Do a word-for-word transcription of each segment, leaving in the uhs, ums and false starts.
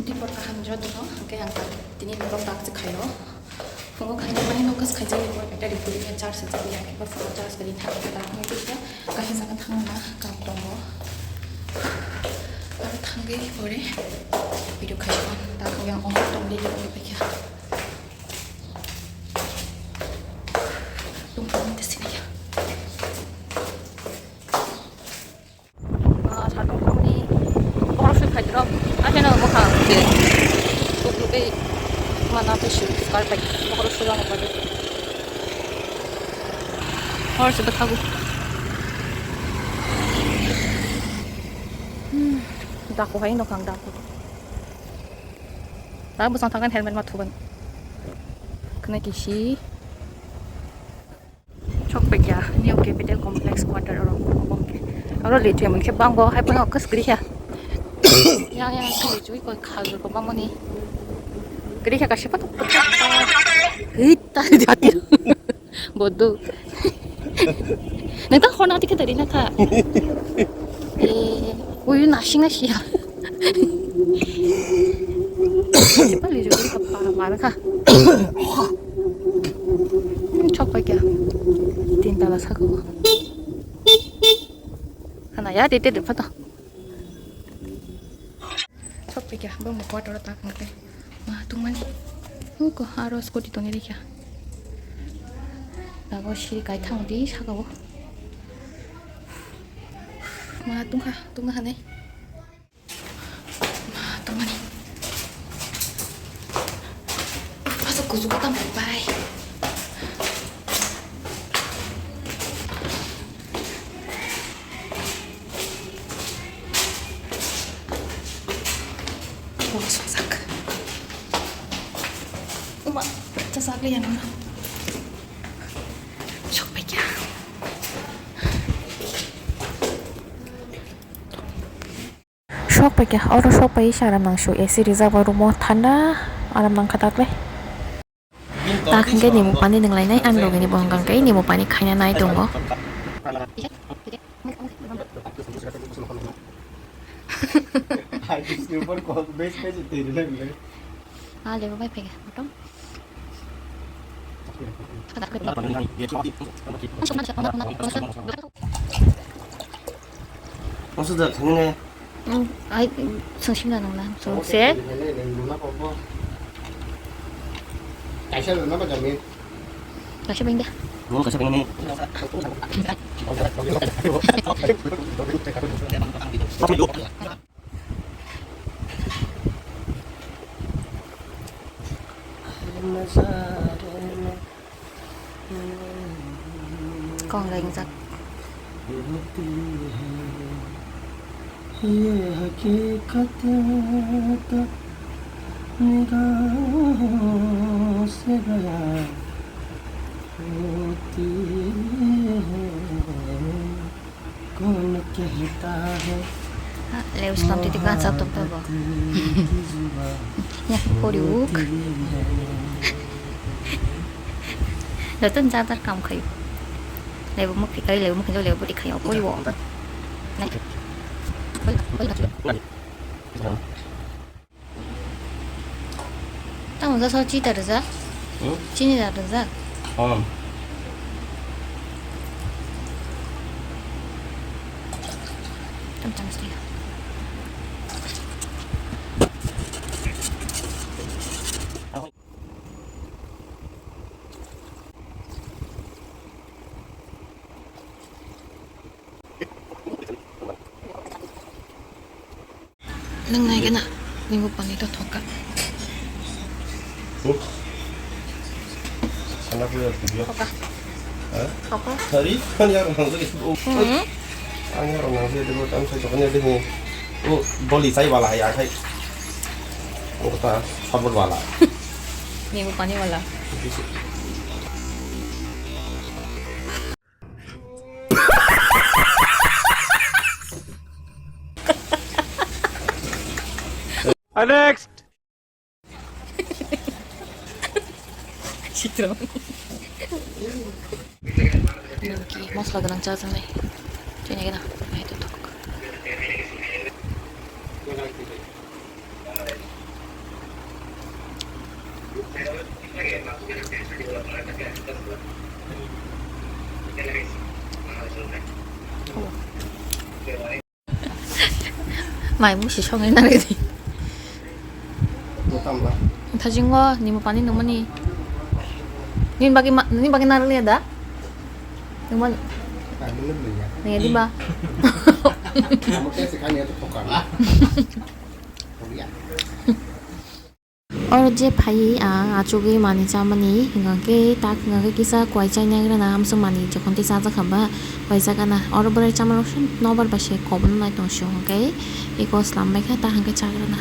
Report kaham jotono, hwnkhe ang tak, tini vlog tak se khaio. Phungo khaina mani no kas khaijak report, battery puri ya charge se jagwi ya, khe phungo charge gari thang ta phungo kisa kaham saka thang na kam tongo. Aro thangwi pore video khaio, ta yang ong tong le video paikha. Tung tung te sini ya. Ah, satung tongni borok se phaidrop. Akheno bwkha se tuklugwi mana tei se scar bai bokhorok se bangma bai. Hor se bwthago. Hmm, daku hai nokha ang daku. Ta bwsang thangkhe helmet ma thuban. Khwnai kisi. Chok paikha New Capital Complex quarter oro bongke. Oro le twi mungkhe bangbo hai phano kwswk kwrwi kha. Yang yang kwrwi chwi koi khajur ko mamoni. Kwrwi kha kaisa patok. Hei ta jati. Bodo. Neta khona tikhe dari na kha. Eh, uyu nasing nasi ya. Pali juguri kapa mara kha. Chok paikha. Tin tala saka. Hana ya tete de pata. Chok paikha bo mo quarter ta kangte. Ma tungmani. Uko aro scooty tongwi rikha. Dago siri kai thang di saka bo. Ma tungkha tungkha hane. Ma tongmani. Masa kuchugo tamo bai. Bong songsak. Uma, chasak le yang. Sok paikha. Sok paikha, oro sok pai se aram nangsu, A C rijak bo room o thanda, aram nangkha datle. Tak hwnkhe nimo pani nwnglainai, ang logini bo hwnkha khe nimo pani khaina nai tongo. Ah, lebo bai phege, motom. Masa da thangni? Hmm, ai, sengsi na nang na, sengsi. Kaisa rwna ba jami. Kaisa beng de. Hmm, kaisa beng ni. Kong lengjak. ये हकीकत तो निगाहों से बयां होती है। Kung kahita hai. Ah, leus lam titi kan sa tok tok. Ya, poriuk. Joto ni jar jar kam khayo. Lebu mukhi, ai lebu mukhi, lebu budi khayo, poriwo. Nai. Tamo jasa chini da rwjak? Hmm? Chini da rwjak? Hmm. Tam chang sini. Nang nai gana, nini pani to thoka. Hmm? Sana ko ya video. Thoka. Ha? Thoka. Hari kan ya orang tu itu. Hmm. Ang ya orang tu itu kan saya tak kenal dia ni. Oh, boli saya bala ya kai. Oh, kata sabun bala. Nini pani wala. Next. Citro. Niki masala ganang cha chanai. Chini gana. Ai to tok. Mai musi songwi narwkdi. Thajingo nimo pani nungmani. Nini bagwi ma-, nini bagwi narwkliya da? Nungmani. Nungya diba? Oro je phai, ah, achugwi manwi chamani, hwnkhe tak hwnkhe kisa kwai chaina grana, amswk manwi jokhon tei chajak hwnba, kwai chagana. Oro bwrwi chamarok se nobar bai se kobokno nai tong sio, hwnkhe eko slam bai kha, ta hwnkhe chagrana.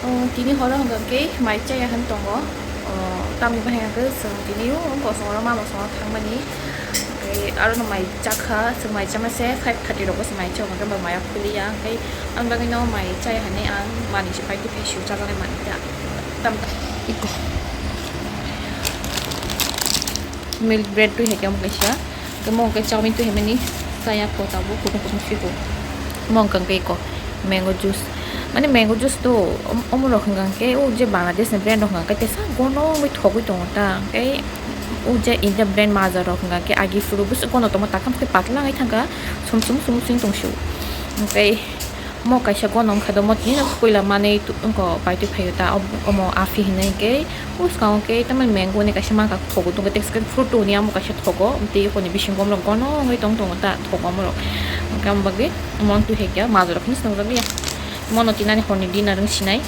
O, tini horo hwnkhe mai chaya hwn tongo. O, tamni bahai hwnkhe chwng tini o kosong oro mama songo thangmani. Tei aro no mai chakha, chwng mai chama se five thirty rogo se mai chao, hwnkhe bo maya khuliya, hwnkhe ang bagwi no mai chaya hinwi ang manwi se pai tongphio, chajaknai manwi ta. Tam ta. Iko. Milk bread twi hai khe omo kaisa, hwnkhe mo hwnkhe chowmin twi hai mani chaya ko tabuk kutung kutung siko. Mo hwnkhe iko mango juice, mane mango juice to om-, omorok hwnkhe o je Bangladesh ni brand rok hwnkhe teisa gonogwi thogwi tongo ta, hwnkhe o je India brand Maaza rok hwnkhe agi phuru bwswk gono tongma takam khe patla wngwi thangkha, sum sum sum sum tongsu. Hwnkhe mo kaisa gono wngkha do, mo tini no puila manwi tu-, wngkha paitwi phaio ta, omo aphi hinwi hwnkhe bwskango khe tamni mango ni kaisa mankha thogo tongkha, teisa khe fruit ni amo kaisa thogo, tei ekoni bisingo omorok gono wngwi tong tongo ta thogo omorok. Hwnkhe amo bagwi mo twi hai khe Maaza rok hinwi swnamjak ya, mono tinani horni dinner wng sinai.